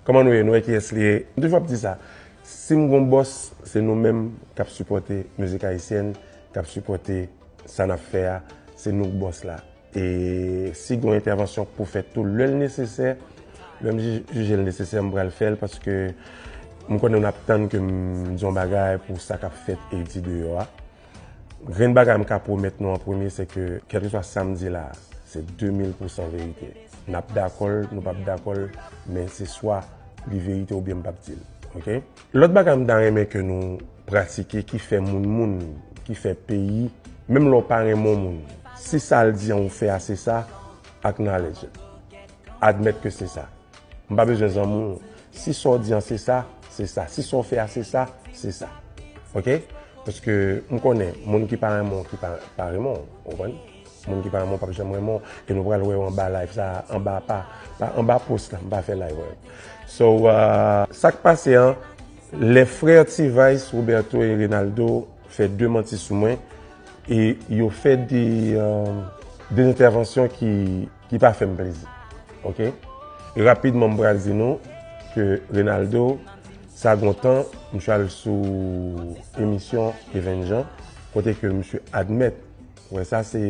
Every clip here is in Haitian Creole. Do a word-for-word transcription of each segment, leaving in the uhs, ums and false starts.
Kòman nou ye? Nou wè kiyès li ye? M toujou ap di sa. Si m gon bòs, se nou menm k ap sipòte mizik ayisyèn, k ap sipòte sa n ap fè a. Se nou k bòs la. E si gon entèvansyon k pou fèt tou, lè l nesesè, lè m ji- jije l nesesè, m pral fè l paske m konnen n ap tann ke m di yon bagay pou sa k ap fèt e di deyò a. Grenn bagay m ka pwomèt nou an premye, se ke kèlkeswa sa m di la, se de mil pousan verite. N ap dakò l, nou p ap dakò l, men se swa li verite oubyen m p ap di l. Oke? Lòt bagay m ta renmen ke nou pratike ki fè moun moun, ki fè peyi, menm lè w pa renmen yon moun, si sa l di an ou fè a se sa, acknowledge it. Admèt ke se sa. M pa bezwen zanmi w. Si sa w di an se sa, se sa. Si sa w fè a se sa, se sa. Oke? Paske m konnen, moun ki pa renmen w, ki pa, pa renmen w, ou konprann? Moun ki pa renmen w p ap janm renmen w, e nou pral wè yo anba live sa, anba pa, pa anba post la, m pa fè live wè. So, uh, sa k pase an, lè frè T-Vice, Roberto e Renaldo fè de manti sou mwen, e yo fè de, uh, de entèvansyon ki, ki pa fè m plezi. Oke? E rapidman, m pral di nou ke Renaldo, sa gon tan, m sou al sou emisyon Even Jean, kote ke misye admèt, wè sa se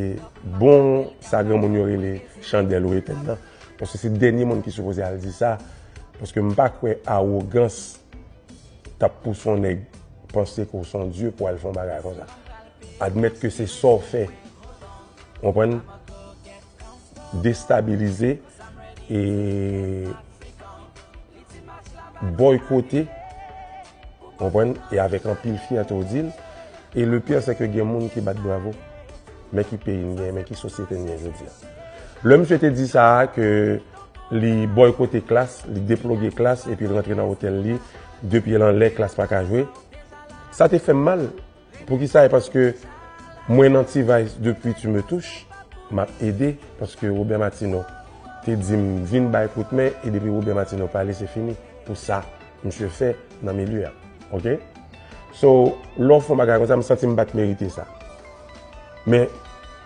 bon, sa granmoun yo rele chandèl ou etèn nan. Paske se dènye moun ki sipoze al di sa, paske m pa kwè awogans t ap pouse yon nèg panse ke w se yon dye pou al fè yon bagay konsa. Admèt ke se sa w fè. Konprann? Destabilize e bòykote, konprann? E avèk anpil fyète w di l. E le pire, se ke gen moun ki bat bravo. Men ki peyi n gen, men ki sosyete n gen jodi a. Lè misye te di sa a, ke li bòykote Klass, li deploge Klass, epi l rantre nan otèl li, de pye l anlè, Klass pa ka jwe. Sa te fè m mal. Poukisa? E paske mwen nan T-Vice depi Tu me touches, m ap ede, paske Robert Martineau te di m vin bay kout men, e depi Robert Martineau pale, se fini. Pou sa misye fè nan milye a. Oke? So, lè w fè yon bagay konsa, m santi m pa t merite sa. Men,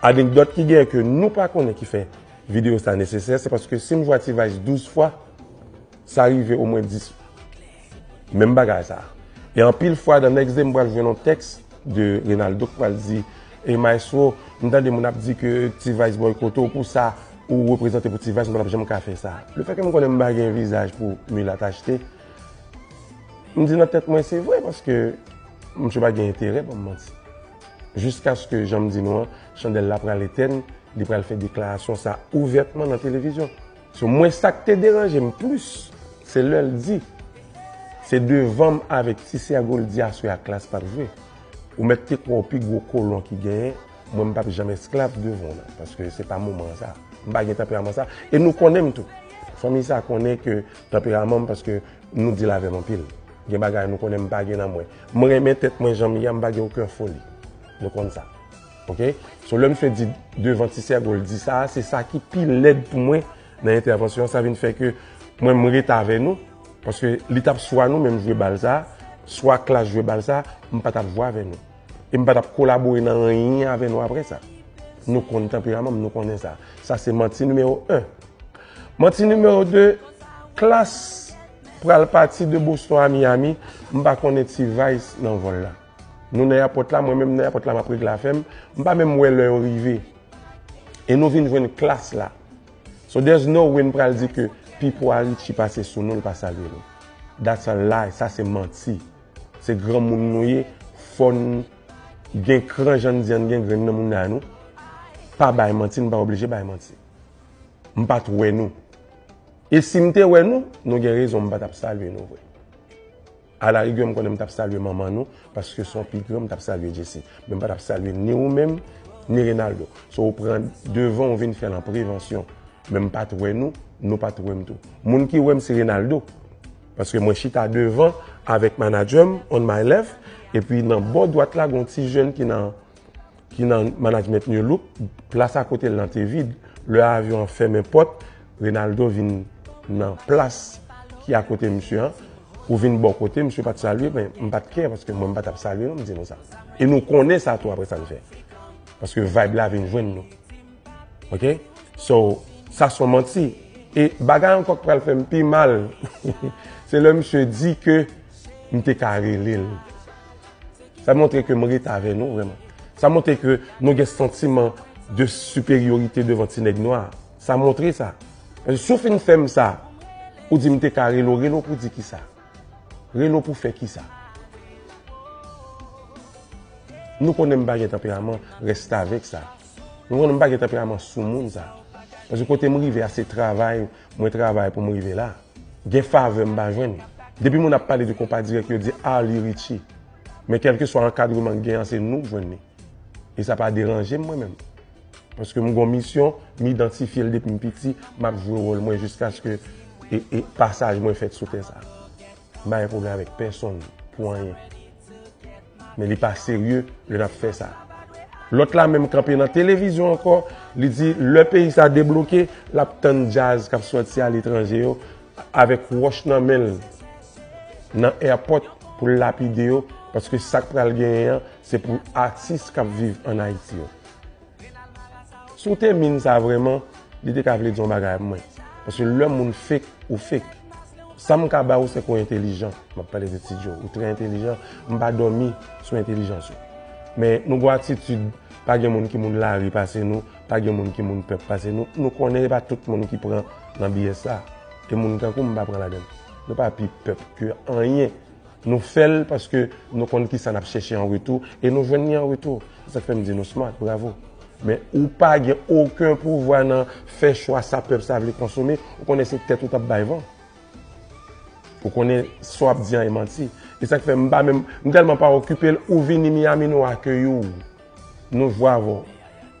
anekdòt ki genyen ke nou pa konnen ki fè videyo sa nesesè, se paske si m jwe a T-Vice douz fwa, sa rive omwen dis. Menm bagay sa. E anpil fwa, the next day, m pral jwenn yon tèks de Renaldo k pral di, e Maestro, m tande moun ap di ke T-Vice bòykote w pou sa, ou reprezante pou T-Vice, m pa t ap janm ka fè sa. Lefètke m konnen m pa gen vizaj pou milat achte, m di nan tèt mwen, se vre, paske misye pa gen enterè ban m manti. Jiskaske, jan m di nou an, chandèl la pral etèn, li pral fè deklarasyon sa ouvètman nan televizyon. So, mwen, sa k te deranje m plis, se lè l di, se devan m avèk Ti Sègo l di aswè a Klass p ap jwe. Ou mèt te kwè w pi gwo kolon ki genyen, mwen, m p ap janm esklav devan w nan, paske se pa moman sa. M pa gen tanperaman sa. E nou konnen m tou. Fanmi sa konnen ke tanperaman m, paske nou deal avè m anpil. Gen bagay nou konnen m pa gen nan mwen. M renmen tèt mwen jan m ye a, m pa gen okenn foli. Nou konn sa. Oke? So, lè misye di devan Ti Sègo l di sa, se sa ki pi lèd pou mwen nan entèvansyon an. Sa vin fè ke mwen, m ret avè nou. Paske li t ap swa nou menm jwe bal sa, swa Klass jwe bal sa, m pa t ap jwe avè nou. E m pa t ap kolabore nan anyen avè nou apre sa. Nou konn tanperaman m, nou konnen sa. Sa se manti nimewo en. Manti nimewo de, Klass pral pati de Boston a Miami, m pa konnen T-Vice nan vòl la. Nou nan èpòt la, mwen menm nan èpòt la, m ap regle afè m, m pa menm wè lè yo rive. E nou vin jwenn Klass la. So there's no way n pral di ke Pipo a Richie pase sou nou, l pa salye nou. That's a lie, sa se manti. Se granmoun nou ye, fò n gen kran jan n di an gen grenn nan mounay nou. Pa bay manti, n pa oblije bay manti. M pa t wè nou. E si m te wè nou, nou gen rezon, m pa t ap salye nou vre. Alarigè, m konnen m t ap salye manman nou, paske se yon pi gran, m t ap salye Jesse. Men m pa t ap salye ni ou menm, ni Renaldo. So, ou pran devan, ou vin fè l an prevansyon. Men m pa t wè nou, nou pa t wè m tou. Moun ki wè m, se Renaldo. Paske mwen chita devan avèk manadjè m, on my left, epi nan bò dwat la, gen yon ti jèn ki nan ki nan management New Look, plas akote l lan te vid. Lè avyon an fèmen pòt, Renaldo vin nan plas ki akote misye an. Ou vin bò kote, misye pa t salye, men m pa t kè, paske mwen m pa t ap salye non, m di nou sa. E nou konnen sa tou apre sa n fè. Paske vibe la vin jwenn nou. Oke? So, sa se yon manti. E bagay ankò k pral fè m pi mal, se lè misye di ke m te ka rele l. Sa montre ke m ret avè nou vrèman. Sa montre ke nou gen santiman de siperyorite devan ti nèg nwa. Sa montre sa. Si w fin fè m sa, ou di m te ka rele w, rele w pou di kisa? Rele w pou fè kisa? Nou konnen m pa gen tanperaman restavèk sa. Nou konnen m pa gen tanperaman soumoun sa. Paske kote m rive a, se travay, mwen travay pou m rive la. Gen favè m pa jwenn. Depi moun ap pale de Konpa Dirèk, yo di Arly Richie. Men kèlkeswa ankadreman k gen an, se nou k jwenn li. E sa pa deranje m mwen menm. Paske m gon misyon, m idantifye l depi m piti, m ap jwe wòl mwen jiskaske e, e pasaj mwen fèt sou tè sa. M pa gen pwoblèm avèk pèsonn pou anyen. Men li pa serye lè n ap fè sa. Lòt la menm kanpe nan televizyon ankò, li di lè peyi sa debloke, l ap tann djaz k ap sòti aletranje yo avèk wòch nan men l nan airport pou l lapide yo, paske sa k pral genyen an, se pou atis k ap viv ann Ayiti yo. Si w te min sa vrèman, li te ka vle di yon bagay pou mwen. Paske lè moun fake, ou fake. Sa m ka ba ou, se ke w entelijan. M ap pale de Ti Djo. Ou trè entelijan. M pa dòmi sou entelijans ou. Men nou gon atitid, pa gen moun ki moun lari pase nou, pa gen moun ki moun pèp pase nou. Nou konnen se pa tout moun ki pran nan B S sa. E moun tankou m pa pran ladan l. Nou pa pi pèp ke anyen. Nou fè l paske nou konn kisa n ap chèche an retou e nou jwenn li an retou. Se sa k fè m di nou smart, bravo. Men ou pa gen okenn pouvwa nan fè chwa sa pèp sa vle konsome, ou konnen se tèt ou t ap bay van. Ou konnen sa w ap di an e manti. E sa k fè m pa menm, m tèlman pa okipe l, ou vini Miami, nou akeyi w. Nou jwe avè w.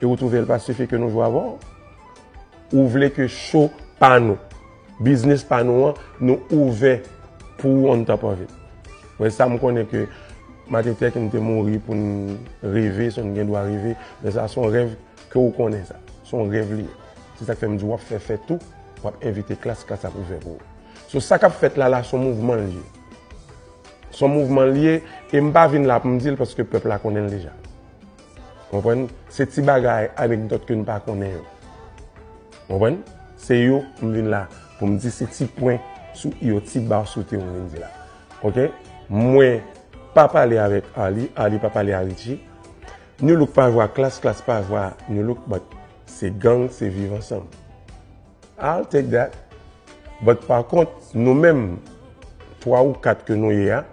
E ou twouve l pa sifi ke nou jwe avè w? Ou vle ke show pa nou, biznis pa nou an, nou ouvè pou ou on top of it. Mwen sa m konnen ke Martin Luther King te mouri pou n reve, so n gen dwa reve, men sa se yon rèv ke ou konnen sa. Se yon rèv li ye. Se sa k fè m di w ap fè fèt ou, w ap envite klas, klas ap ouvè pou ou. So sa k ap fèt la la, se yon mouvman l ye. Se yon mouvman l ye, e m pa vin la pou m di l paske pèp la konnen l deja. Konprann? Se ti bagay, anekdòt ke n pa konnen yo. Konprann? Se yo m vin la pou m di, se ti pwen sou i yo, ti ba sou te yo m vin di la. Oke? Mwen pa pale avèk Arly, Arly pa pale a Richie. Nu Look pa jwe a Klass, Klass pa jwe a Nu Look, but se gang, se viv ansanm. I'll take that. But pa kont, nou menm, twa ou kat ke nou ye a,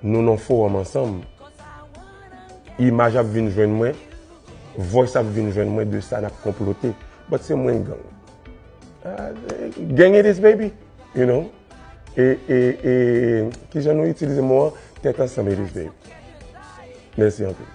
nou nan fowòm ansanm. Imaj ap vin jwenn mwen, voice ap vin jwenn mwen de sa n ap konplote. But se mwen k gang. Ah, gang it is, baby. You know? E, e, e, kijan nou itilize mo an? Tèt ansanm it is, baby. Mèsi anpil.